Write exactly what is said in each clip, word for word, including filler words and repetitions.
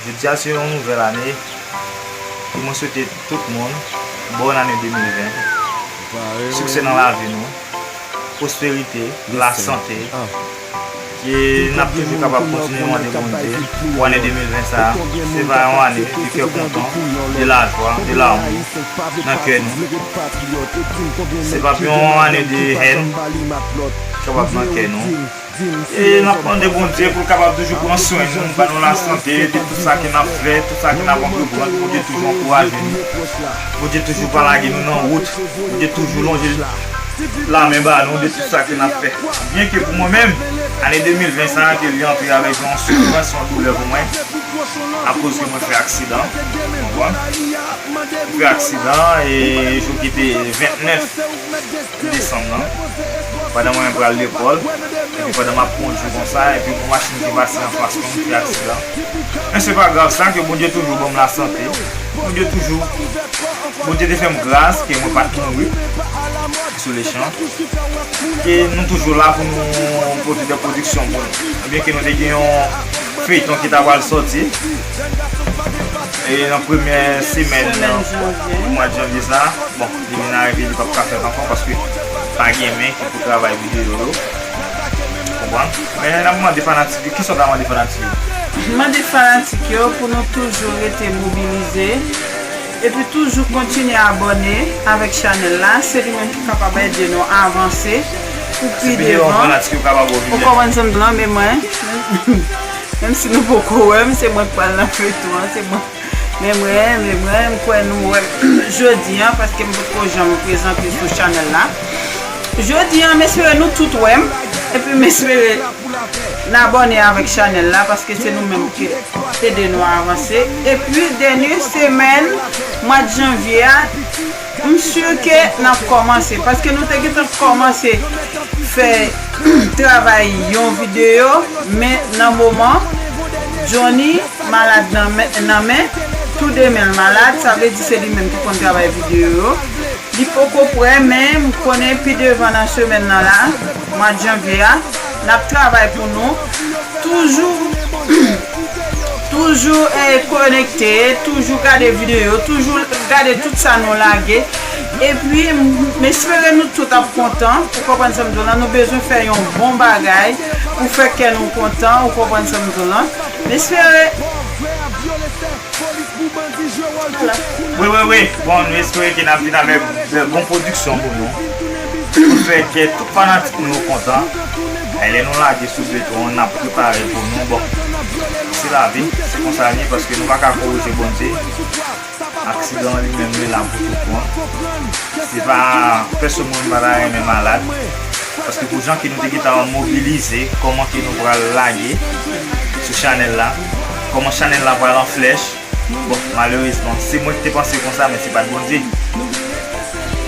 Jodi a se yon nouvèl ane e mwen swete tout moun bòn ane de mil ven, siksè nan lavi nou, pwosperite, lasante, e n ap toujou kapab kontinye mande Bondye pou ane de mil ven sa a. Se va yon ane de kè kontan, de lajwa, de lanmou nan kè nou. Se p ap yon ane de hèn ki kapab nan kè nou. E n ap mande Bondye pou l kapab toujou pran swen nou, ban nou lasante de tout sa ke n ap fè, tout sa ke n ap antreprann. Bondye toujou ankouraje nou. Bondye toujou pa lage nou nan wout. Bondye toujou lonje lamen ba nou de tout sa ke n ap fè. Byenke pou mwen menm, ane de mil ven sa a, ke li antre avèk yon soufrans, yon doulè pou mwen, akoz ke mwen fè aksidan. Ou konprann? Mwen fè aksidan e jou ki te vennèf desanm nan, pandan mwen pral lekòl, epi pandan m ap kondui konsa, epi yon machin ki pase anfas mwen, m fè aksidan. Men se pa grav sa, ke Bondye toujou ban m lasante. Bondye toujou, Bondye te fè m gras, ke mwen pa t mouri sou lechan. E nou toujou la pou nou pote de pwodiksyon pou nou. Byenke nou te gen yon feyton ki ta pral sòti, e nan premyè semèn nan mwa janvye sa, bon, li vin arive, li p ap ka fèt ankò paske pa gen men ki pou travay videyo yo. Konprann? Men n ap mande fanatik yo, kisa w ta mande fanatik yo? M mande fanatik yo pou nou toujou rete mobilize epi toujou kontinye abòne avèk chanèl la. Se li menm ki kapab ede nou avanse pou pi devan. Ou konprann sa m di la, men mwen, menm si nou poko wè m, se mwen k pral nan feyton an, se mwen. Men mwen, men mwen, m kwè nou wè m jodi an, paske m potko janm prezante sou chanèl la. Jodi an, m espere nou tout wè m, epi m espere n abòne avèk chanèl la, paske se nou menm ki ede nou avanse. Epi, dènye semèn mwa janvye a, m si ke n ap kòmanse, paske nou te gentan kòmanse fè travay yon videyo, men nan moman, Johnny malad nan men, nan men, tou de men l malad, sa vle di se li menm ki konn travay videyo yo. Li poko prè, men m konnen pi devan nan semèn nan la, mwa janvye a, n ap travay pou nou. Toujou, toujou, eh, konekte, toujou gade videyo, toujou gade tout sa nou lage. Epi, m, m espere nou tout ap kontan. Ou konprann sa m di w la, nou bezwen fè yon bon bagay pou fè kè nou kontan. Ou konprann sa m di w la. M espere. Wi, wi, wi. Bon, nou espere ke n ap vin avèk de bon pwodiksyon pou nou. Pou fè kè tout fanatik nou kontan. E lè nou lage sou beton an, n ap prepare pou nou. Bon, se lavi, se konsa l ye, paske nou pa ka korije Bondye. Aksidan an li menm li la pou tout moun. Se pa pèsonn moun pa ta renmen malad. Paske pou jan ke nou te gentan mobilize, kòman ke nou pral lage sou chanèl la, kòman chanèl la pral an flèch, bon, malerezman, se mwen ki te panse konsa, men se pa t Bondye.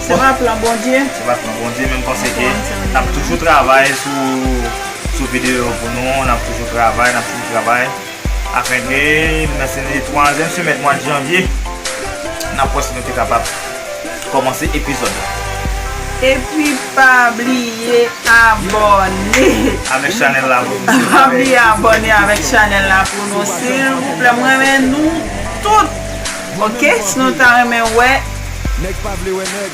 Se pa plan Bondye. Se pa t plan Bondye, men m panse ke n ap toujou travay sou, sou videyo pou nou, n ap toujou travay, n ap toujou travay. Afenke nan se twazyèm semèn mwa janvye, n ap wè si nou te kapab kòmanse epizòd la. Epi pa bliye abòne avèk chanèl la pou nou. Pa bliye abòne avèk chanèl la pou nou, silvouplè. Mwen renmen nou tout. Oke, si nou ta renmen wè. Nèg pa vle wè nèg.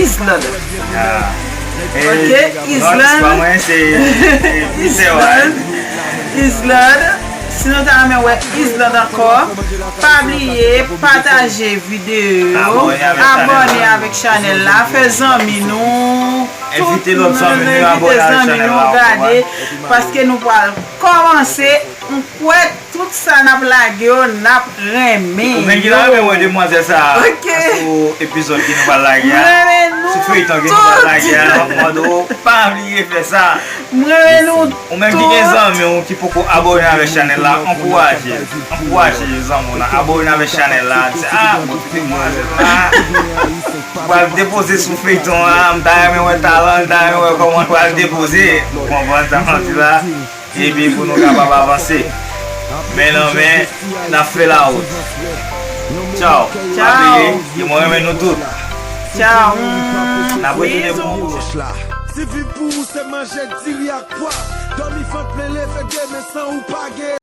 Islande. Ok, Islande. Islande. Si nou ta renmen wè Islande ankò, pa bliye pataje videyo yo, abòne avèk chanèl la, fè zanmi nou, tout moun, envite zanmi nou gade, paske nou pral kòmanse. M kwè tout sa n ap lage yo, n ap renmen yo. Ou menm ki ta renmen wè demwazèl sa a sou epizòd ke nou pral lage a, sou feyton ke nou pral lage a, m ap mande w pa bliye fè sa. M renmen nou tout. Ou menm ki gen zanmi w ki poko abòne avèk chanèl la, ankouraje l. Ankouraje zanmi w lan abòne avèk chanèl la. Di, a, mwen kite demwazèl sa a. Pral depoze sou feyton an, m ta renmen wè talan l, m ta renmen wè kòman l pral depoze. Ou konprann sa m ap di la? Epi pou nou kapab avanse. Men nan men, n ap fè lawout. Tchaw. Tchaw. Pa bliye, ke mwen renmen nou tout. Tchaw. N ap retounen pou yon pwochen. Ti vi pou ou se manje diri ak pwa. Dòmi vant plen leve demen san ou pa gen.